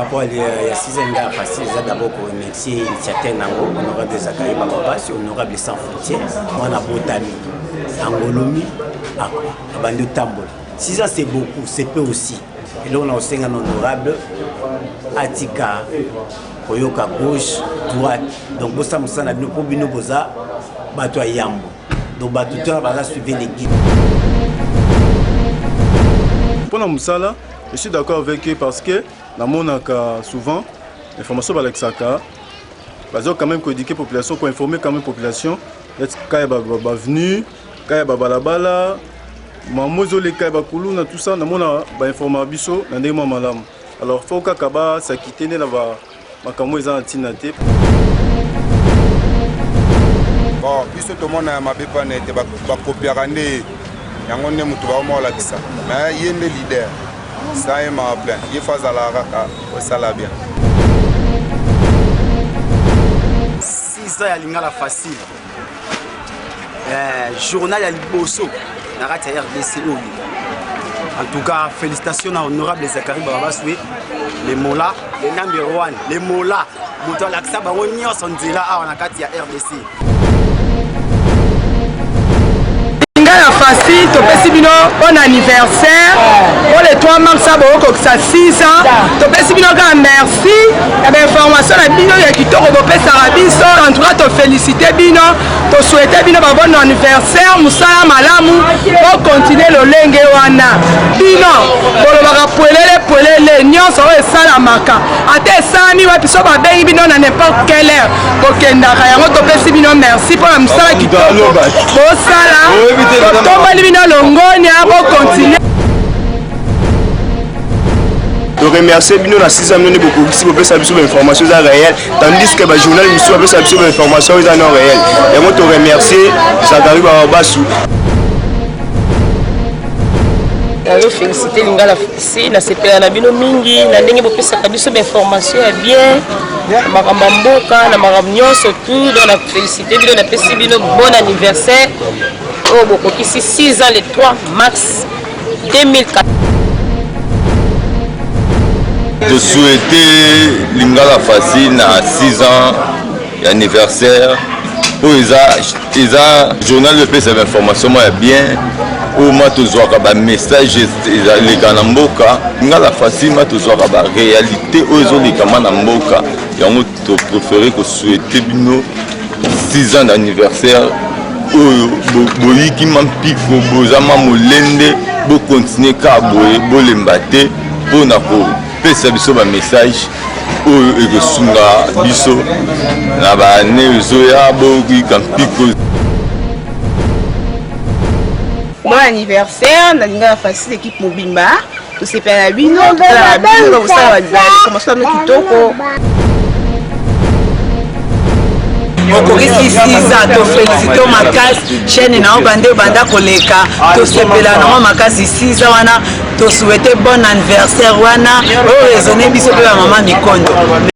rapport ya 6 ans ya facile, eza d'abord koremercier initiateur nango, honorable Zakari Bababasi, honorable sans frontière. Mwana botami angolomi, abandi otambola. 6 ans, c'est beaucoup, c'est peu aussi. Eloko na kosenga na honorable, atika koyoka gauche, droite. Donc bosala mosala na bino, mpo bino boza bato ya yambo. Donc bato tona baza suivre les guides. Mpona mosala, je suis d'accord avec eux, parce que namonaka souvent information balakisaka, baza quand même koéduquer population, koinformer quand même population, neti ka ya baavenue, ka ya babalabala, mamo ezoleka ya bakuluna, tout ça. Namona bainformaka biso na ndenge mwa malamu. Alors faut kaka basaki te nde na makambo eza na ntina te. Bon, biso tomona ya mabe pana ete bakopiaka nde yango nde moto bakoma kolakisa, mais ye nde leader sa ye maka plein. Ye faut azalaka kaka osala bien. 6 ans ya Lingala Facile, journal ya liboso na kati ya RDC oyo. En tout cas, félicitations na honorable Zakari Bababaswe, le mola, le number one, le mola, moto alakisa bango nyonso nzela awa na kati ya RDC. Lingala Facile, topesi bino bon anniversaire po le 3 mars bokokokisa 6 ans. Topesi bino kaka merci ya bainformation na bino ya kitoko bopesaka biso. En tout cas, tofélicité bino, tosouhaite bino babon anniversaire, mosala malamu, bokontinue lolenge wana. Bino bolobaka pwelele pwelele nyonso oyo esalamaka, ata esalami wapi, so babengi bino na n'importe quelle heure, bokendaka yango. Topesi bino merci mpona mosala kitoko bosala. Totombali bino longonia, bokontinue. Toremercie bino na 6 ans nde bokokisi, bopesa biso bainformation eza réel, tandis que bajournal mosusu bapesa biso bainformation oyo eza non réel. Yango toremercie Zakari Bababasu. Nazo félicité Lingala Facile. Nasepela na bino mingi na ndenge bopesaka biso bainformation ya bien na makambo ya mboka, na makambo nyonso tout. Donc na félicité bino, napesi bino bon anniversaire oyo bokokisi 6 ans le 3 mars 2004. Tosouhaite Lingala Facile na 6 ans ya anniversaire oyo. Eza journal oyo epesa bainformation moko ya bien, oyo ma tozwaka bamessage ezaleka na mboka. Lingala Facile, ma tozwaka baréalité oyo ezolekama na mboka. Yango topréféré kosouhaite bino 6 ans d'anniversaire oyo. Boyiki ma mpiko, boza ma molende, bokontinue kaka boye, bolemba te mpona kopesa biso bamessage oyo ekosunga biso na baane ezoya. Boyika mpiko. Bon anniversaire na Lingala Facile, équipe mobimba. Tosepela na bino, totala na bino, bakosala baformation na bino kitoko. Okokisi 6 ans, tofélicité makasi. Chaîne na yo bande banda koleka, tosepela nango makasi. 6 ans wana, tosouhaite bon anniversaire wana oyo raisonne biso mpe bamama mikondo.